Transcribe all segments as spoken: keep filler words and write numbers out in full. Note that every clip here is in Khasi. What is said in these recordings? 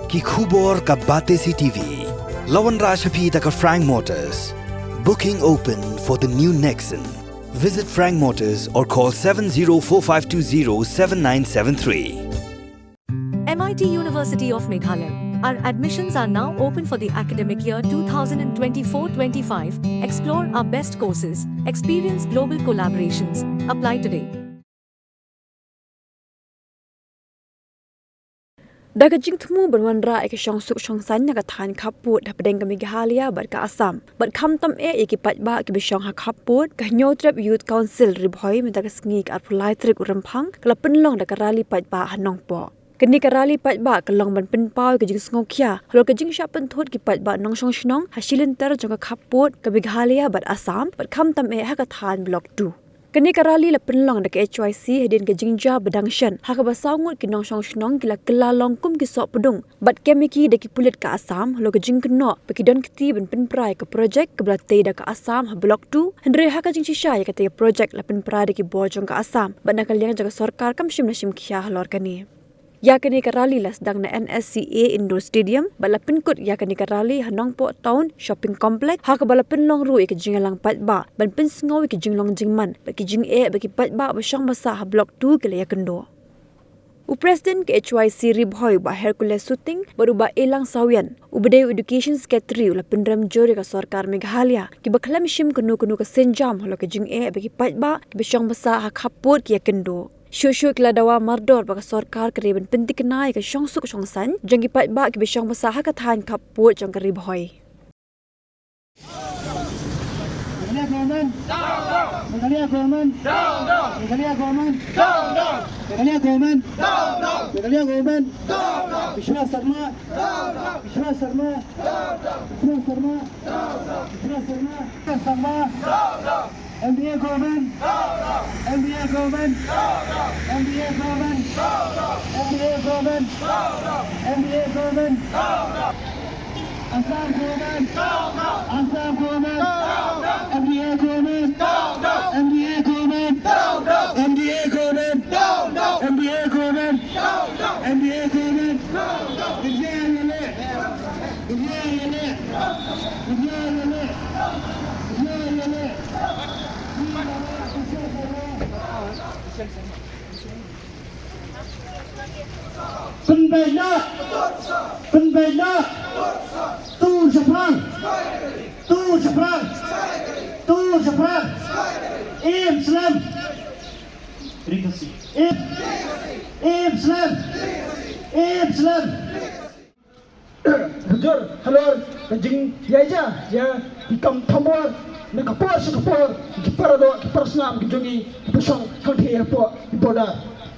Ki khubor ka Batesi T V. La wanrah sha phi da ka Frank Motors. Booking open for the new Nexon. Visit Frank Motors or call seven zero four five two zero seven nine seven three. M I T University of Meghalaya. Our admissions are now open for the academic year two thousand twenty-four twenty-five. Explore our best courses, experience global collaborations. Apply today. Da ka jingthmu ban wanrah ïa ka shongsuk shongsaiñ na ka thaiñ khappud hapdeng ka Meghalaya bad ka Assam, bad khamtam eh ïa ki paidbah kiba shong ha khappud, ka Hynñiewtrep Youth Council Ri Bhoi mynta ka sngi ka arphew lai tarik u Rymphang ka la pynlong da ka rali paidbah ha Nongpoh. Kane ka rali paidbah ka long ban pynpaw ïa ka jingsngewkhia halor ka jingshah pynthut ki paidbah nongshong shnong ha shi lynter jong ka khappud ka Meghalaya bad Assam, bad khamtam eh ha ka thaiñ Block two. Kane ka rali la pynlong da ka H Y C hadien ka jingjia ba dang shen, ha kaba saw ngut ki nongshong shnong ki la kylla long kum ki soh pdung bad kem ïa ki da ki pulit ka Assam halor ka jingkynnoh ba ki don kti ban pynpra ïa ka projek kaba la tei da ka Assam ha Block two, hynrei ha ka jingshisha ïa katei ka projek la pynpra da ki bor jong ka Assam, bad na ka liang jong ka sorkar kam shym la shim khia halor kane. Ïa kane ka rali la sdang na N S C A Indoor Stadium, bad la pynkut ïa kane ka rali ha Nongpoh Town Shopping Complex, ha kaba la pynlong ruh ïa ka jingïalang paidbah ban pynsngew ïa ka jinglong jingman bad ka jingeh ba ki paidbah ba shong ba sah ha Block two ki la ïakynduh. U President ka H Y C Ri Bhoi, Bah Hercules Suting, bad u Bah Elang Sawien, uba dei u Education Secretary, u la pynrem jur ïa ka sorkar Meghalaya kiba khlem shim kano kano ka sienjam halor ka jingeh ba ki paidbah kiba shong ba sah ha khappud ki ïakynduh. Shuh shuh ki la dawa mardor ba ka sorkar ka dei ban pynthikna ïa ka shongsuk shongsaiñ jong ki paidbah kiba shong ba sah ha ka thaiñ khappud jong ka Ri Bhoi. Meghalaya government. Meghalaya government. Meghalaya government. Meghalaya government. Meghalaya government. Vishwas Sarma. Vishwas Sarma. Vishwas Sarma. Vishwas Sarma. Vishwas Sarma. M D A government. M D A government. M D A government. M D A government. M D A government. Assam government. Assam government. M D A government. M D A government. M D A government. M D A government. M D A government. Kynja ïa leh. Kynja ïa leh. Kynja ïa leh. Kynja ïa leh. Pynbeit noh. Pynbeit noh. Tu shaphrang. Tu shaphrang. Tu shaphrang. Im slem. Im, im slem. Im slem. Bujur halor ka jingïaja ïa ki kam thombor na ka por sha ka por, ki paradoh ki parasnam ki jong ngi kiba shong hangthie hapoh ki border.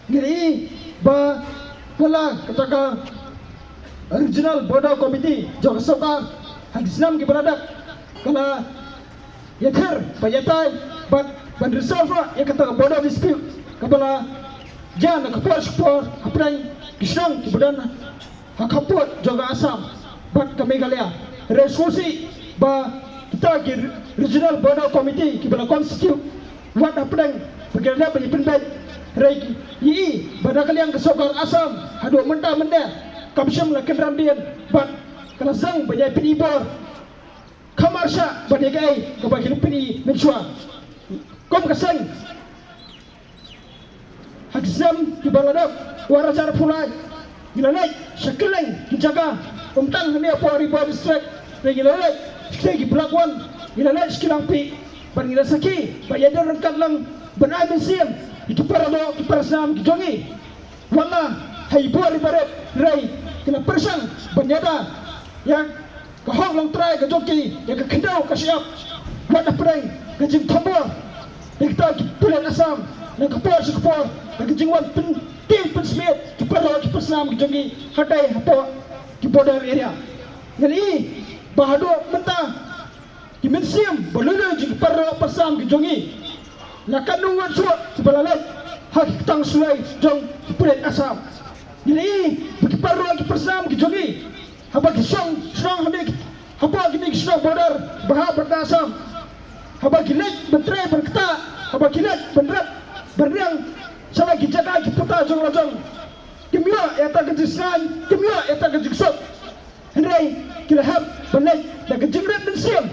Ngi ïohi ba kala kata ka Regional Border Committee jong ka sorkar ha ki snem kiba la dep ka la ïathir ba ïatai bad ban resolve ïa kata ka border dispute kaba la ïa na ka por sha ka por hapdeng ki shnong kiba don ha khappud jong ka Assam bad ka Meghalaya. Hynrei sngewsih ba kita ki Regional Border Committee kiba la constitute wat hapdeng ba ki la dep ban ïa pynbeit. Hynrei ngi ïohi ba na ka liang ka sorkar Assam haduh mynta mynne kam shym la kynran dien bad ka la sdang ban ïa pyn-i bor. Ka marshah ban ïa kaei kaba ki la pyn-i mynshuwa. Kum ka seng ha ki snem kiba la dep, u ar hajar arphew lai, ngi la leit sha kylleng ki jaka, ym tang hangne hapoh Ri Bhoi District, ngi la leit sha ki Block One, ngi la leit sha ki Langpih, bad ngi la sakhi ba ïa don ryngkat lang ban ai mynsiem ïa ki paradoh ki parasnam ki jong ngi. Wat la ha i bor i barit, hynrei ki la pyrshang ban ïada ïa ka hok longtrai ka jong ki, ïa ka khyndew ka shyiap. Wat hapdeng ka jingthombor ïa kita ki pulit Assam na ka por sha ka por, na ka jingwan pyntieng pynsmiej ki paradoh ki parasnam ki jong ngi hatai hapoh ki border area. Ngi ïohi ba haduh mynta ki mynsiem ba lui lui jong ki paradoh parasnam ki jong ngi la katno ngut shuh kiba la leit ha ki ktang suloi jong ki pulit Assam. Ngi ïohi ba ki paradoh ki parasnam ki jong ngi haba ki shong shnong hangne hapoh kine ki shnong border ba hap bad ka Assam, haba ki leit ban trei ban ktah, haba ki leit ban rep ban riang sha la ki jaka ki puta jong la jong, ki ïoh ïa kata ka jingsngewsih, kim ïoh ïa kata ka jingsuk. Hynrei ki la hap ban leit da ka jingrit mynsiem.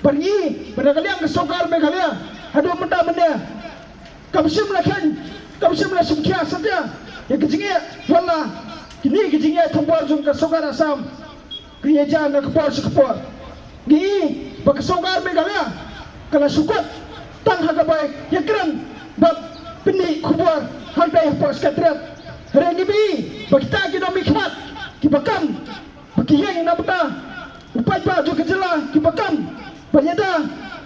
Bad ngi, bad na ka liang ka sorkar Meghalaya, haduh mynta mynne, kam shym la kheiñ, kam shym la shim khia satia ïa ka jingeh, wat la kine ki jingeh thombor jong ka sorkar Assam ki ïa jan na ka por sha ka por. Ngi i ba ka sorkar Meghalaya ka la shu kut tang ha kaba ïakren bad pyni khubor hangtai hapoh Secretariat. Hynrei ngi i ba kita ki nongmihkhmat kiba kam ba ki ïeng na bynta u paidbah jong ka jylla, kiba kam ban ïada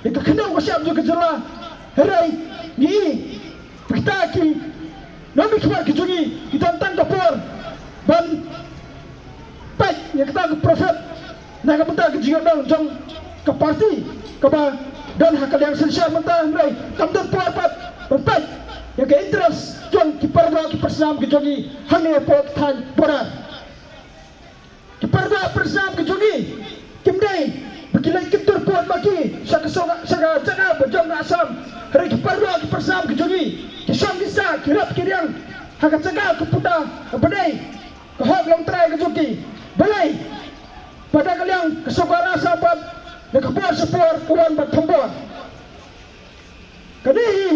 ïa ka khyndew ka shyiap jong ka jylla. Hynrei ngi i ba kita ki nongmihkhmat ki jong ngi ki don tang ka por ban peit ïa kata ka profit na ka bynta ka jingïohnong jong ka party kaba don ha ka liang synshar mynta, hynrei kam don por pat ban peit ïa ka interest jong ki paradoh ki parasnam ki jong ngi hangne hapoh ka thaiñ border. Ki paradoh parasnam ki jong ngi kim dei ba ki leit kyntur pud ma ki sha ka song, sha ka jaka ba jong ka Assam. Hynrei ki paradoh ki parasnam ki jong ngi ki shong ki sah, ki rep ki riang ha ka jaka ka puta kaba dei ka hok longtrai ka jong ki. Balei? Ba na ka liang ka sorkar Assam pat na ka por sha por ka wan ban thombor. Kane hi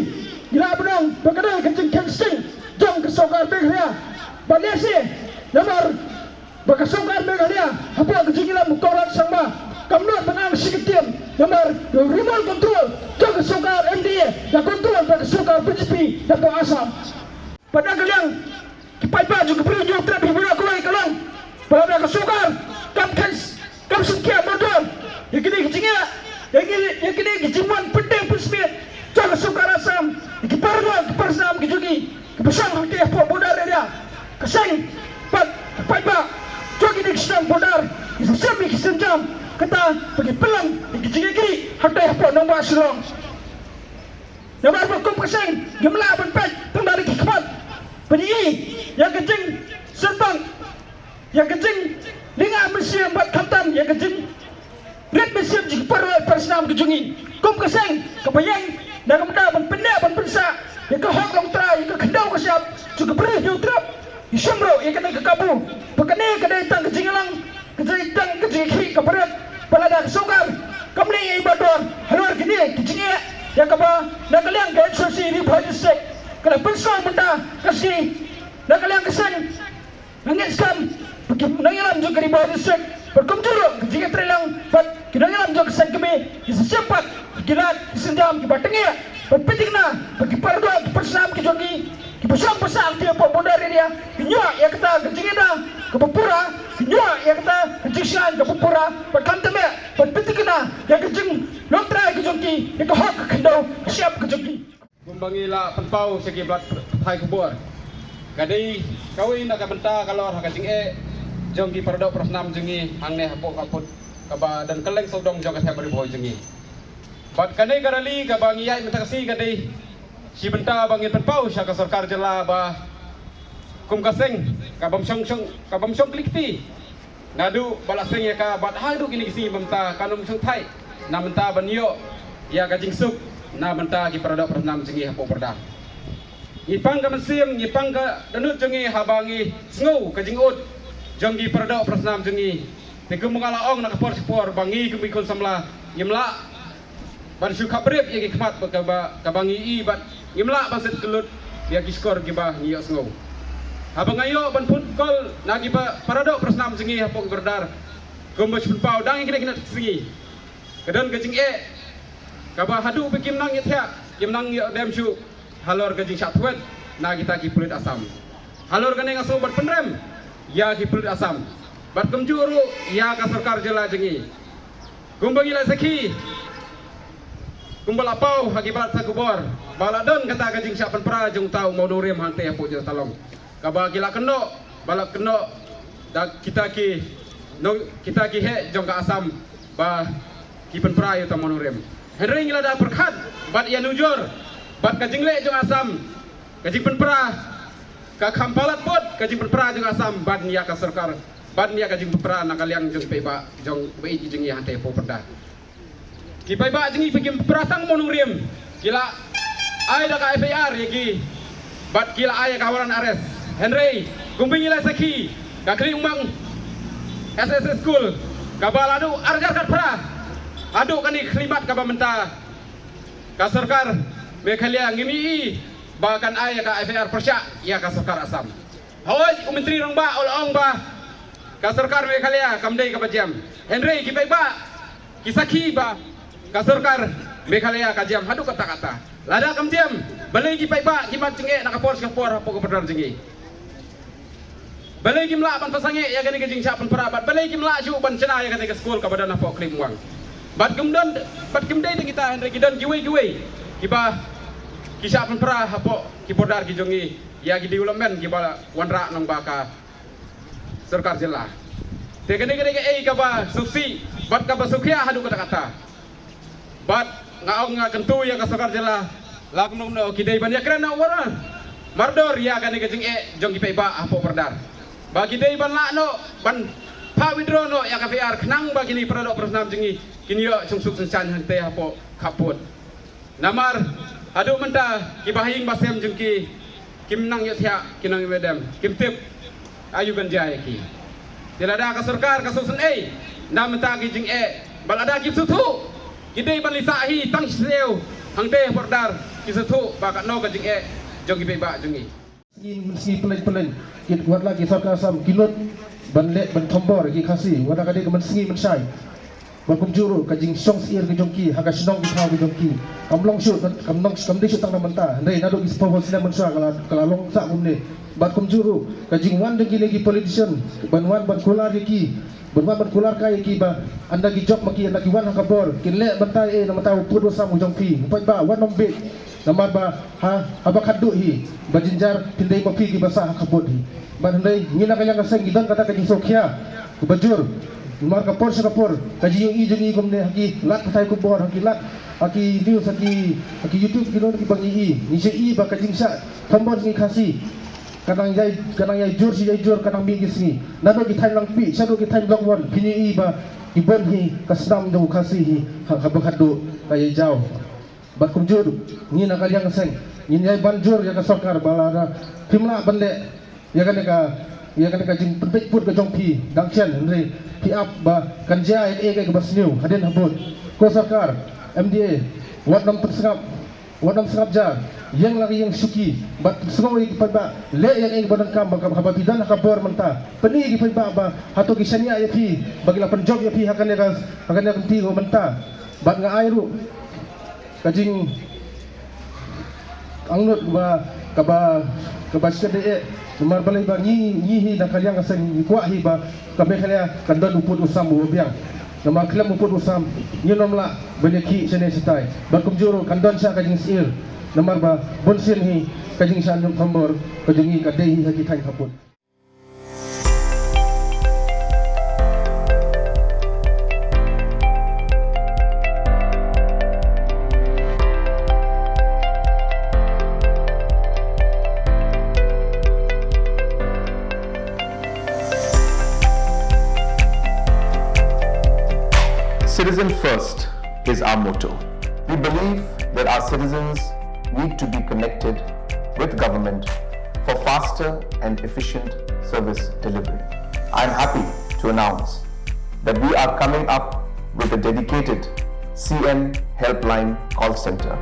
ngi lah ban ong ba ka dei ka jingkheiñ sting jong ka sorkar Meghalaya. Ba lehse namar ba ka sorkar Meghalaya hapoh ka jingïalam u Conrad Sangma kam nud ban nang shi kyntien, namar u remote control jong ka sorkar M D A ïa control da ka sorkar B J P hapoh Assam. Bad na ka liang ki paidbah jong ka Bri Hynñiewtrep hi baroh kawei ka long ba lada ka sorkar kam kheiñ, kam shimkhia mardor ïa kine ki jingeh, ïa kine, ïa kine ki jingwan pynteng pynsmiat jong ka sorkar Assam ïa ki paradoh ki parasnam ki jong ngi kiba shong hangtei hapoh border area. Ka seng bad ki paidbah jong kine ki shnong border ki sa shem ïa ki sienjam, kata ba ki pynlong ïa ki jingïakynduh hangtei hapoh nongbah Shillong. Namar ba kum ka seng ngim lah ban peit tang da ki khmat ban ïohi ïa ka jingsyrtong, ïa ka jingduna mynsiem bad khamtam ïa ka jingrit mynsiem jong ki para, parasnam ki jong ngi. Kum ka seng kaba ïeng na ka bynta ban pynneh ban pynsah ïa ka hok longtrai, ïa ka khyndew ka shyiap jong ka Bri Hynñiewtrep, ngi shim ruh ïa kane ka kabu ba kane ka dei tang ka jingïalang, ka dei tang ka jingïakhih kaba rit. Ba lada ka sorkar kam leh ei ei ba dor halor kine ki jingeh, ïa kaba na ka liang ka H O C Ri Bhoi District ka la pynsngew mynta ka sngi na ka liang ka seng. Nga ngeit skhem ba ki nongïalam jong ka Ri Bhoi District bad kumjuh ruh ka jingïatreilang bad ki nongïalam jong ka seng kmie ki sa shem pat ki lad ki sienjam kiba tyngeh ban pynthikna ba ki paradoh ki parasnam ki jong ngi kiba shong ba sah hangtei hapoh border area kin ïoh ïa kata ka jingïada kaba pura, kin ïoh ïa kata ka jingshngaiñ kaba pura bad khamtam eh ban pynthikna ïa ka jinglongtrai ka jong ki, ïa ka hok ka khyndew ka shyiap ka jong ki. Kumba ngi la pynpaw sha ki paidbah pathai khubor, ka dei kawei na ka bynta ka lor ha ka jingeh jong ki paradoh parasnam jong ngi hangne hapoh ka pud kaba dang kylleng sawdong jong ka thep Ri Bhoi jong ngi. Bad kane ka rally kaba ngi ïaid mynta ka sngi ka dei shi bynta ba ngin pynpaw sha ka sorkar jylla ba kum ka seng ka bym shong shong, ka bym shong kli kti naduh ba la seng ïa ka bad haduh kine ki sngi mynta kan ym shong thait na bynta ban ïoh ïa ka jingsuk na bynta ki paradoh parasnam jong ngi hapoh border. Ngi pang ka mynsiem, ngi pang ka dohnud jong ngi haba ngi sngew ka jingud jong ki paradoh parasnam jong ngi. Te kumba nga la ong na ka por sha por ba ngi kum ki khun samla ngim lah ban shu khapbrip ïa ki khmat bad kaba, kaba ngi i bad ngim lah ban set kyllut ïa ki shkor kiba ngi ïohsngew. Haba nga ïoh ban phone call na ki ba paradoh parasnam jong ngi hapoh ki border, kumba shu pynpaw dang ïa kine kine ki sngi, ka don ka jingeh kaba haduh ba kim nang ïathiah, kim nang ïoh dem shuh halor ka jingshah thwet na kita ki pulit Assam. Halor kane nga sngewbha ban pynrem ïa ki pulit Assam bad kumjuh ruh ïa ka sorkar jylla jong ngi. Kumba ngi la sakhi, kumba la paw ha ki palat sa khubor ba la don kata ka jingshah pynpra jong uta u mawnongrim hangtei hapoh Jylla Tarlong, kaba ki la kynnoh, ba la kynnoh da kita ki nong, kita ki heh jong ka Assam ba ki pynpra ïa uta u mawnongrim. Hynrei ngi la da pyrkhat bad ïa nujor bad ka jingleh jong Assam, ka jingpynpra ka kham palat bad ka jingpynpra jong Assam ban ïa ka sorkar, ban ïa ka jingpynpra na ka liang jong ki paidbah, jong ba ïeit ki jong ngi hangtei hapoh pyrda. Ki paidbah jong ngi ba ki pynpra tang u mawnongrim ki la ai da ka F I R ïa ki bad ki la ai ïa ka warrant arrest. Hynrei Kumba ngi la sakhi, ka Khliew Mang S S S School, kaba la duh ar hajar khatphra haduh kane ka khyllipmat kaba mynta, ka sorkar Meghalaya ngim i ba kan ai ïa ka F I R pyrshah ïa ka sorkar Assam. Hooid, u Myntri Rangbah u la ong ba ka sorkar Meghalaya kam dei kaba jem. Hynrei ki paidbah ki sakhi ba ka sorkar Meghalaya ka jem haduh katta katta. Lada kam jem, balei ki paidbah ki mad jingeh na ka por sha ka por hapoh ka border jong ngi? Balei kim lah ban pynsangeh ïa kane ka jingshah pynpra bad balei kim lah shuh ban shna ïa kane ka skul kaba don hapoh Khliew Mang? Bad kim don, bad kim dei tang kita, hynrei ki don kiwei kiwei kiba ki shah pynpra hapoh ki border ki jong ngi ïa ki development kiba wanrah nongba ka sorkar jylla. Te kane ka dei kaei kaba sngewsih bad kaba sngewkhia haduh katta katta. Bad nga ong, nga kyntu ïa ka sorkar jylla, la kumno kumno ki dei ban ïakren noh wat mardor ïa kane ka jingeh jong ki paidbah hapoh border. Ba ki dei ban lah noh ban phah withdraw noh ïa ka F I R khnang ba kine ki para doh para snam jong ngi kin ïoh suk suk sngewsih hangtei hapoh khappud. Namar haduh mynta kiba ha ïing ba sem jong ki kim nang ïohthiah, kim nang ïoh dem, kim tip aïu kan jia ïa ki. Te lada ka sorkar ka sngewsynei na mynta ki jingeh, ba lada ki sngewthuh, ki dei ban leit sah hi tang shisha hangtei border, ki sngewthuh ba katno ka jingeh jong ki paidbah jong ngi. Sngi mynsngi pyllein pyllein, ki, wat la ki sorkar Assam ki nud ban leh ban thombor ïa ki Khasi, wat la ka dei ka mynsngi mynshai. Bad kumjuh ruh ka jingsngewsih ka jong ki ha ka shnong ki thaw ka jong ki, kam long shuh, kam long, kam dei shuh tang na mynta, hynrei naduh ki spokesman snem mynshuwa ka la, ka la long sah kumne. Bad kumjuh ruh ka jingwan jong kine ki politician ban wan ban kular ïa ki, ban wan ban kular kai ïa ki ba ynda ki jop ma ki, ynda ki wan ha ka bor, kin leh ban tai ei na mynta u pud u sam u jong phi. Peit ba wat nym bieit. Namar ba ha, haba khatduh hi ba jynjar, phin dei ma phi kiba sah ha khappud hi. Bad hynrei ngi na ka liang ka seng ngi don kata ka jingsngewkhia kaba jur. Namar ka por sha ka por ka jingïohi jong ngi kumne ha ki lad pathai khubor, ha ki lad, ha ki news, ha ki, ha ki YouTube, ki don kiba ngi i, ngi shu i ba ka jingshah thombor jong ngi Khasi ka nang ïai, ka nang ïai jur shi ïai jur, ka nang mih ki sngi. Naduh ki thaiñ Langpih shaduh ki thaiñ Lawkmon phin ïohi ba ki bun hi ka snam jong u Khasi hi ha, haba khatduh ka ïai jaw. Bad kumjuh ruh ngi na ka liang ka seng ngin ïai ban jur ïa ka sorkar ba lada phim lah ban leh ïa kane ka, ïa kane ka jingpynpeit pud ka jong phi dang shen, hynrei phi ap ba kan jia ïa kaei kaei kaba sniew hadien habud. Ko sorkar M D A, wat nym pynsngap, wat nym sngap jar, ïeng la ka ïeng shuki bad pynsngew ïa ki paidbah, leh ïa kaei kaba donkam ba haba phi don ha ka bor mynta, pyni ïa ki paidbah ba hato ki shaniah ïa phi ba ki la pynjop ïa phi ha kane ka, ha kane ka kynti kaba mynta. Bad nga ai ruh ka jingangnud ba kaba, kaba shikatdei eh, namar balei ba ngi, ngi hi na ka liang ka seng ngi kwah hi ba ka Meghalaya kan don u pud u sam uba biang. Namar khlem u pud u sam ngin ym lah ban ïakhih shane shatai. Bad kumjuh ruh kan don sha ka jingsyier, namar ba bunsien hi ka jingshah ïing thombor ka jong ngi ka dei hi ha ki thaiñ khappud. Citizen first is our motto. We believe that our citizens need to be connected with government for faster and efficient service delivery. I am happy to announce that we are coming up with a dedicated C M Helpline call center.